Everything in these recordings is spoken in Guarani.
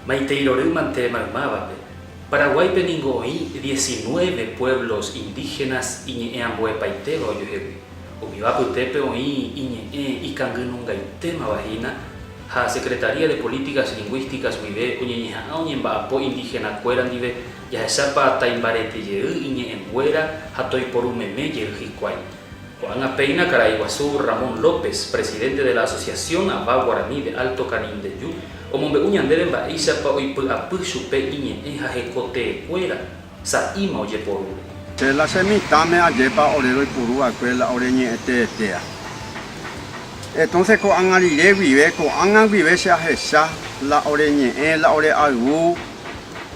Maitei rory mante maymávape. Paraguáipe ningo oĩ diecinueve pueblos indígenas iñe'ẽ ambuepaitéva ojuehegui. Umíva apytépe oĩ iñe'ẽ ikangynungaitémava hína ha Secretaría de Políticas Lingüísticas guive oñeñeha'ã oñemba'apo indígena-kuéra ndive jahechápa taimbarete jey iñe'ẽnguéra ha toiporu meme jey hikuái. Ko'ág̃a péina karai guasu Ramón López, presidente de la Asociación Avá Guaraní de Alto Canindeyú, omombe'u ñandéve mba'éichapa oipy'apy chupe iñe'ẽ ha hekoteekuéra sa'íma ojeporúre. Che la che mitãme ajépa ore roipuru va'ekue la ore ñe'ẽ teetéa. Entonces ko'ág̃a rire guive, ko'ág̃a guive che ahecha la ore ñe'ẽ, la ore ayvu,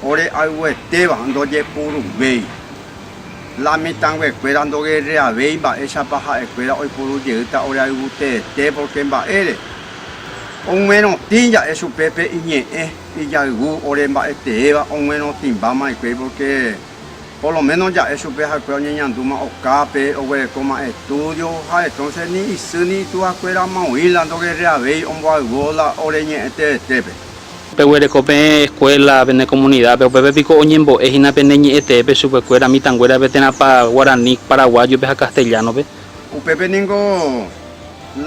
ore ayvuetéva ndojepuruvéi. La mitãnguekuéra ndogerreavéi mba'éichapa ha'ekuéra oipuru jeýta ore ayvu teete, pórke mba'ére? Og̃uerotĩ ja'e chupe pe iñe'ẽ, ijayvu ore mba'eteéva og̃uerotĩmbáma hikuái pórke por lo méno ja'e chupe ha'ekuéra oñeñandúma okápe, oguerekóma estúdio ha entónse ni isy ni ituakuérama oĩ la ndogerreavéi omboayvu la ore ñe'ẽ teetépe. Peguereko peẽ escuela pene comunidad-pe, upépe piko oñembo'e hína pene ñe'ẽteépe chupekuéra mitãnguérape térãpa guarani paraguáyope ha castellano-pe? Upépe ningo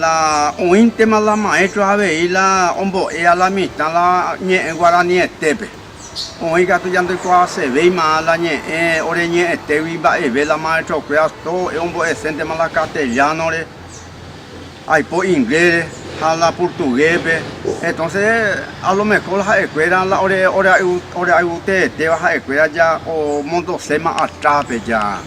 la oĩntema la maestro avei la ombo'éa la mitã la ñe'ẽ guaranietépe. Oĩ katu jandoikuaasevéima la ñe'ẽ ore ñe'ẽtégui mba'eve la maestro-kuéra to'e ombo'eséntema la castellano-re. Aipo inglés-re ha la portugués-pe, entonces a lo mejor ha'ekuéra la ore oreayvuteetéva ha'ekuéra ja omondoséma atrás-pe ja,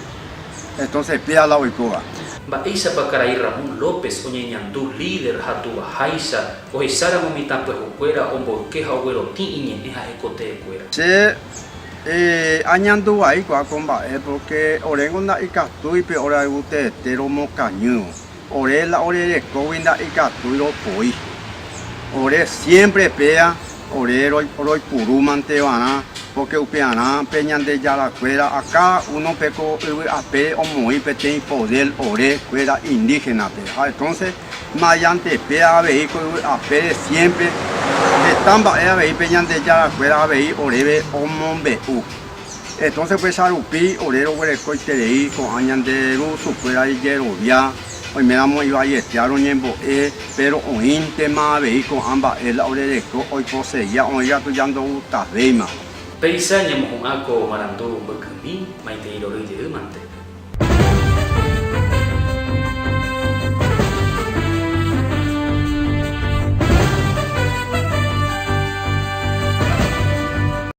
entonces péa la oikóva. Mba'éichapa karai Ramón López oñeñandu líder ha tuvaháicha ohecháramo mitãpyahukuéra omboyke ha oguerotĩ iñe'ẽ ha hekoteekuéra? Che añandu vai kua ko mba'e porque oréngo nda'ikatúi pe oreayvuteete romokañývo. Ore la ore rekógui nda'ikatúi ropoi. Ore siémpre péa ore roipuru mante va'erã, pórke upearã pe Ñandejára kuéra a káda uno pe ko yvy apére omoĩ peteĩ podér ore kuéra indígenape. Ha entónse madiante péa avei ko yvy apére siémpre heta mba'e avei pe Ñandejára kuéra avei oréve omombe'u. Entonces upéicha rupi ore roguerekoiterei ko'ã ñande rusukuéra ijerovia, oiméramo ivaietea roñembo'e, péro oĩntema avei ko'ã mba'e la orereko oiposegia oĩ katu jandoutavéima. Péicha ñamohu'ã ko marandu mbykymi maitei rory jey mante.